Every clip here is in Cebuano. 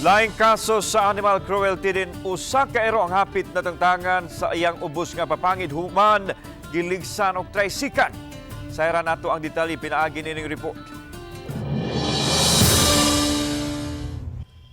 Laing kaso sa animal cruelty din, usa ka iro ang hapit natangtangan sa iyang ubos nga papangid human giligsan og tricycle. Sayran nato ang detalye pinaagi nining report.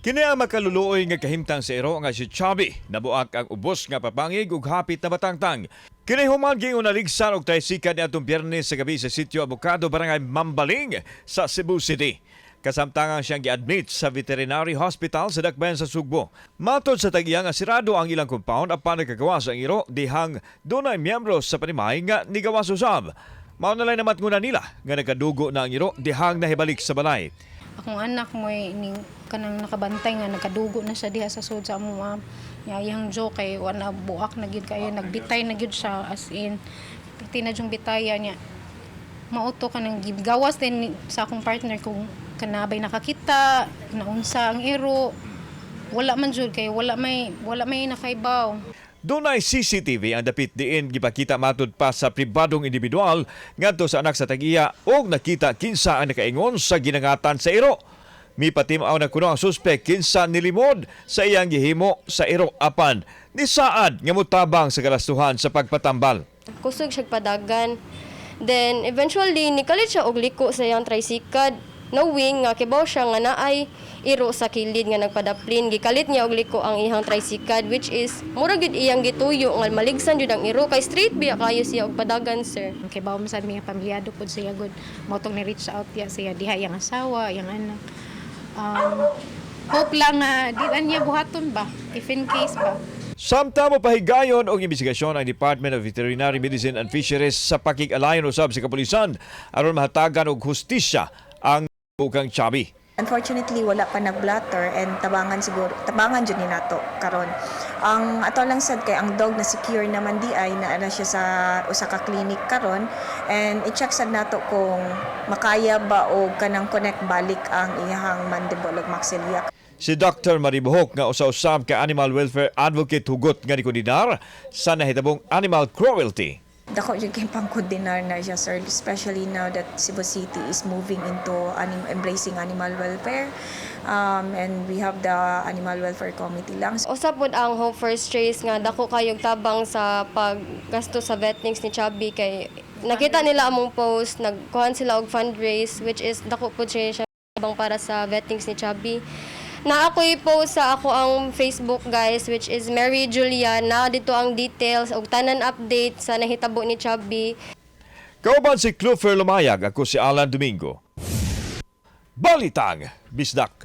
Kini ang makaluluoy nga kahimtang sa iro nga si Chubby. Nabuak ang ubos nga papangig ug hapit na batangtang. Kini human giingon naligsan og tricycle niadtong Biyernes sa gabi sa Sitio Abocado, Barangay Mambaling sa Cebu City. Kasamtangan siyang giadmit sa Veterinary Hospital sa Dakbayan sa Sugbo. Matod sa tag-iya nga sirado ang ilang compound apan nagkagawas ang iro dihang dunay miyembro sa panimay nga nigawas usab. Mao na lang namatnguna nila nga nagkadugo na ang iro dihang nahibalik sa balay. Akong anak mo ning kanang nakabantay nga nagkadugo na siya diha sa sud sa amo ma'am. Nya iyang joke kay wala, buak na gyud kayo, nagbitay na gyud siya, as in pati na jung bitaya niya. Mauto ka nang gawas din sa akong partner kung kanabay nakakita naunsa ang iro. Wala man jud kay wala may nakaibaw. Dunay CCTV ang dapit diin gipakita matud pa sa pribadong individual ngadto sa anak sa tag-iya og nakita kinsa ang nakaingon sa ginangatan sa iro. Mipatim-aw na kuno ang suspek kinsa nilimod sa iyang gihimo sa iro apan nisaad nga motabang sa galastuhan sa pagpatambal. Kusog siya padagan. Then eventually nikalit siya og liko sa iyang tricycle, knowing nga kibaw siya nga naay iro sa kilid nga nagpadaplin. Gikalit niya og liko ang iyang tricycle, which is mura gyud iyang gituyo nga maligsan jud ang iro kay straight biya kayo siya og padagan, sir. Kay bawo man sad mi nga pamilyado pud siya gud, mao tong ni reach out ya siya diha, iyang asawa, iyang anak. Hope lang nga di lang niya buhaton ba, if in case ba. Samtang mopahigayon og investigasyon ang Department of Veterinary Medicine and Fisheries sa pakig-alayon usab sa kapulisan aron mahatagan og hustisya ang bukang Chubby. Unfortunately, wala pa nag-blatter and tabangan siguro, tabangan jud ni nato karon. Ang ato lang sad kay ang dog na secure naman di ay naa na siya sa usa ka clinic karon and i-check sad nato kung makaya ba o kanang connect balik ang iyang mandible ug maxilla. Si Dr. Maribuhok nga usa-usab ka animal welfare advocate hugot nga nikondenar sa nahitabong animal cruelty. Dako jud kay pangkondenar na siya, sir, especially now that Cebu City is moving into embracing animal welfare and we have the Animal Welfare Committee lang. Usa pod ang Hope for Strays nga dako kayog tabang sa paggasto sa vetnings ni Chubby kay nakita nila among post, nagkuhan sila og fundraise, which is dako pod siya tabang para sa vetnings ni Chubby. Na ako'y post sa ako ang Facebook, guys, which is Mary Julia na dito ang details og tanan update sa nahitabo ni Chubby. Kauban si Clufer Lumayag, ako si Alan Domingo. Balitang Bisdak.